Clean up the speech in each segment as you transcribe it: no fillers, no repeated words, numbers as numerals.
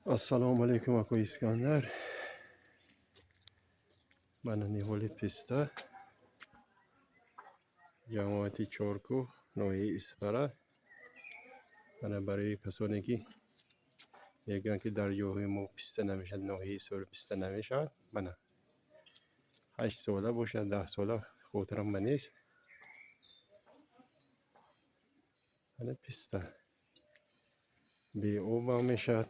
Ассалому алайкум, акои Искандар. Мана ниҳоли писта. Ҷамоати Чоркӯҳ, ноҳияи Исфара. Мана барои касоне, ки мегӯянд, ки дар ҷоҳои мо писта намешавад, ноҳияи Исфара писта намешавад. Мана 8 сола бошад, 10 сола, хотирам ба нест. Мана писта. Беобам мешавад,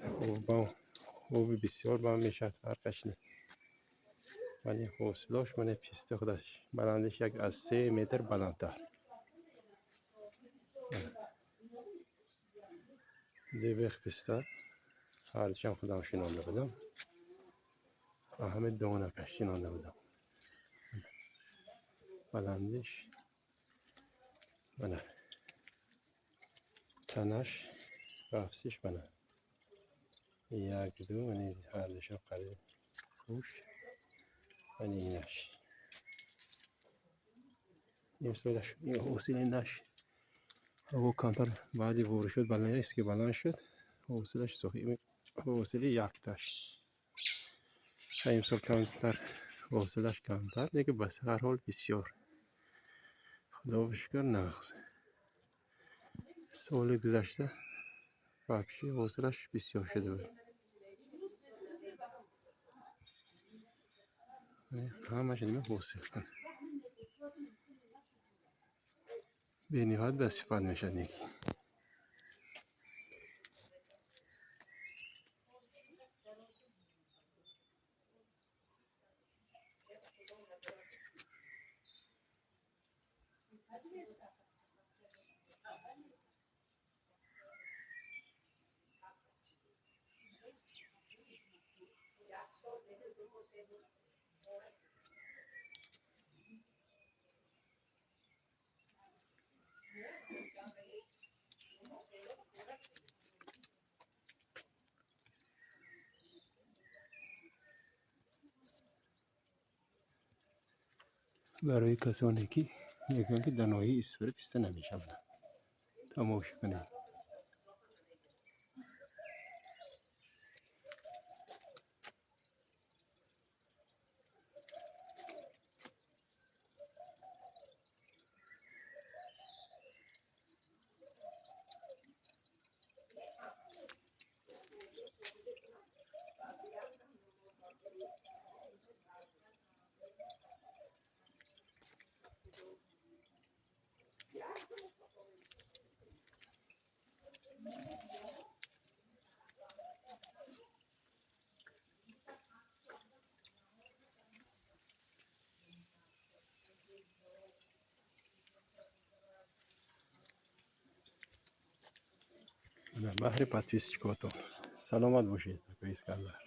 оби бисёр бам мешавад, фарқаш не. Вале ҳосилош, мана писта худаш баландиш 1,3 метр баландтар. Ду бех писта ҳардушам худам шинонда будам. Ҳама донакаш шинонда будам. Баландиш мана танаш қафсиш мана як ду мана ҳардушам қариб хуш мана инаш. Имсолаш ҳосили наш ҳаво камтар баъди боришот баланд нест, ки баланд шуд, ҳосилаш ҳосили якташ. Имсол камтар ҳосилаш камтар, лекин ба ҳар ҳол бисёр. Худо шукр, нағз. Соли гузашта вообще ҳосилаш бисёр шуда буд. Ҳамаш нима ҳосил. Бениҳоят ба сифат мешавад неки. Барои касоне, ки мегӯянд, ки дар ноҳияи Исфара писта намешавад. Тамошо кунед. Баҳри подписчикотон. Саломат бошед, акои Искандар.